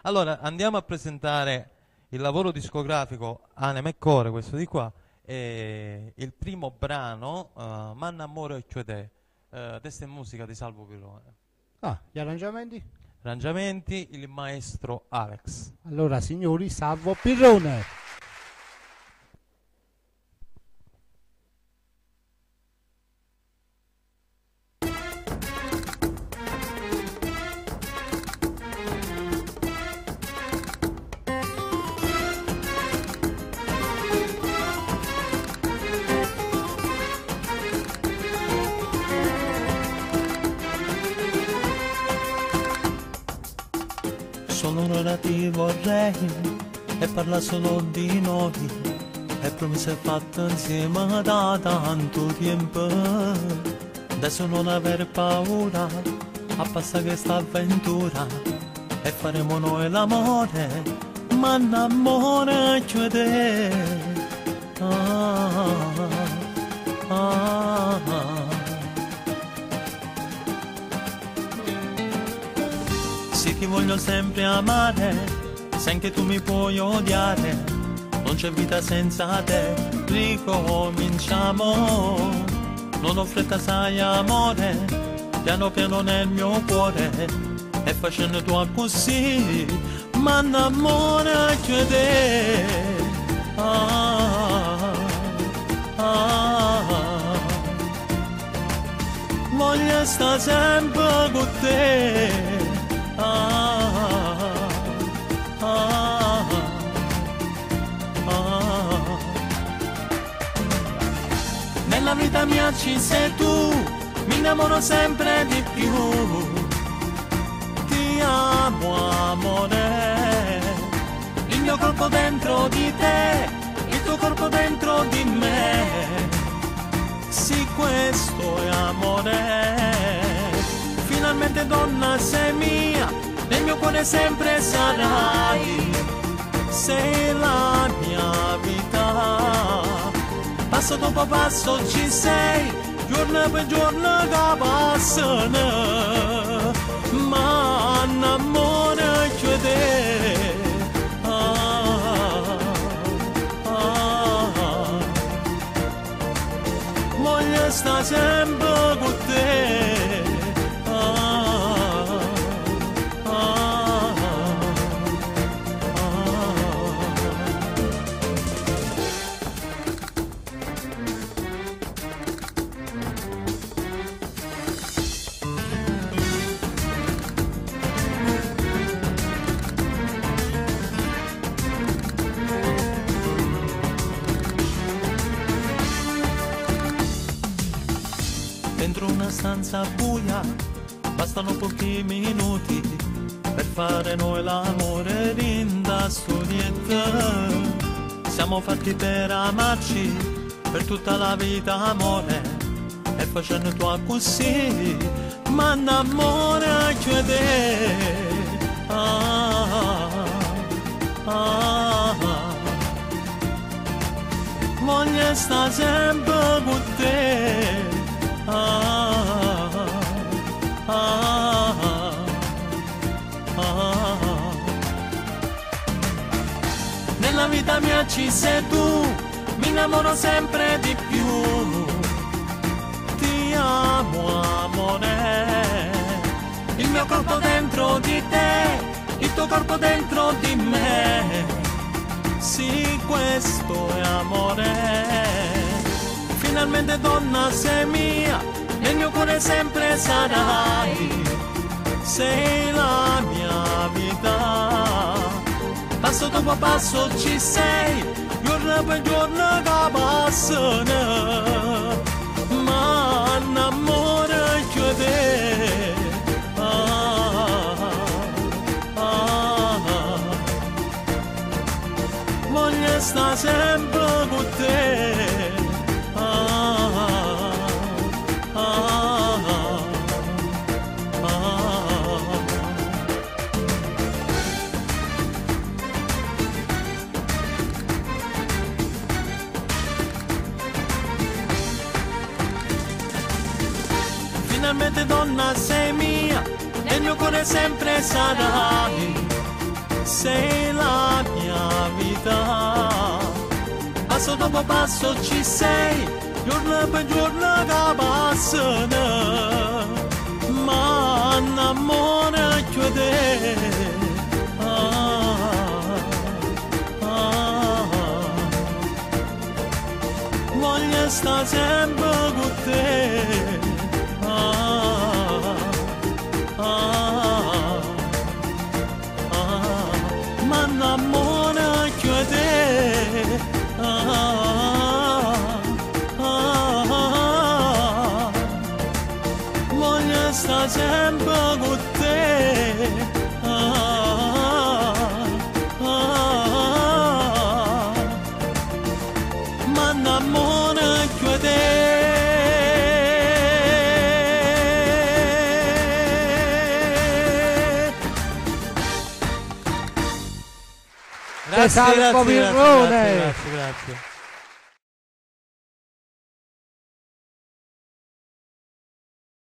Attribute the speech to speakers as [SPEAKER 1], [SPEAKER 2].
[SPEAKER 1] Allora andiamo a presentare il lavoro discografico Anema e Core, questo di qua, e il primo brano, M'annammoro cchiù 'e te, testo e musica di Salvo Pirrone.
[SPEAKER 2] Ah, gli arrangiamenti?
[SPEAKER 1] Arrangiamenti il maestro Alex.
[SPEAKER 2] Allora signori, Salvo Pirrone.
[SPEAKER 3] Solo un'ora ti vorrei e parla solo di noi e promesse fatte insieme da tanto tempo. Adesso non aver paura a passare questa avventura e faremo noi l'amore, ma l'amore cchiù 'e te. Ah, ah, ah. Sì, ti voglio sempre amare, se anche tu mi puoi odiare, non c'è vita senza te, ricominciamo. Non ho fretta, sai amore, piano piano nel mio cuore, e facendo tu così, ma l'amore cchiù 'e te. Ah, ah, ah. Voglio stare sempre con te. Ah, ah, ah. Nella vita mia ci sei tu, mi innamoro sempre di più. Ti amo amore, il mio corpo dentro di te, il tuo corpo dentro di me. Sì, questo è amore. Finalmente donna sei mia, nel mio cuore sempre sarai. Sei la mia vita, passo dopo passo ci sei, giorno per giorno che passano, ma l'amore cchiù 'e te. Ah, ah, ah. Voglio stare sempre con te. Ah, ah, ah. Dentro una stanza buia bastano pochi minuti per fare noi l'amore rinda studietta. Siamo fatti per amarci per tutta la vita amore, e facendo tu così, ma l'amore cchiù 'e te. Ah, ah, ah. Voglio stare sempre con te. Ah, ah, ah. Nella vita mia ci sei tu, mi innamoro sempre di più. Ti amo amore, il mio corpo dentro di te, il tuo corpo dentro di me. Sì, questo è amore. Finalmente donna sei mia, nel mio cuore sempre sarai. Sei la mia vita, passo dopo passo ci sei, giorno per giorno che passano, ma l'amore cchiù 'e te. Ah, ah, ah. Voglio stare sempre con te. Ah, ah, ah, ah. Finalmente donna sei mia, nel mio cuore sempre sarai. Sei la mia vita. Passo dopo passo ci sei, giorno per giorno che passano. Ma innamora chiude. Ah, ah. Voglio stare sempre con te. Ah, ah, ah. Ma innamora chiude. Ah, ah, ah. Voglio stare sempre con te. Ah, ah, ah. Ma innamora chiude.
[SPEAKER 1] Grazie,
[SPEAKER 2] Salvo
[SPEAKER 1] grazie, grazie,
[SPEAKER 2] Pirrone.
[SPEAKER 1] grazie, grazie, grazie.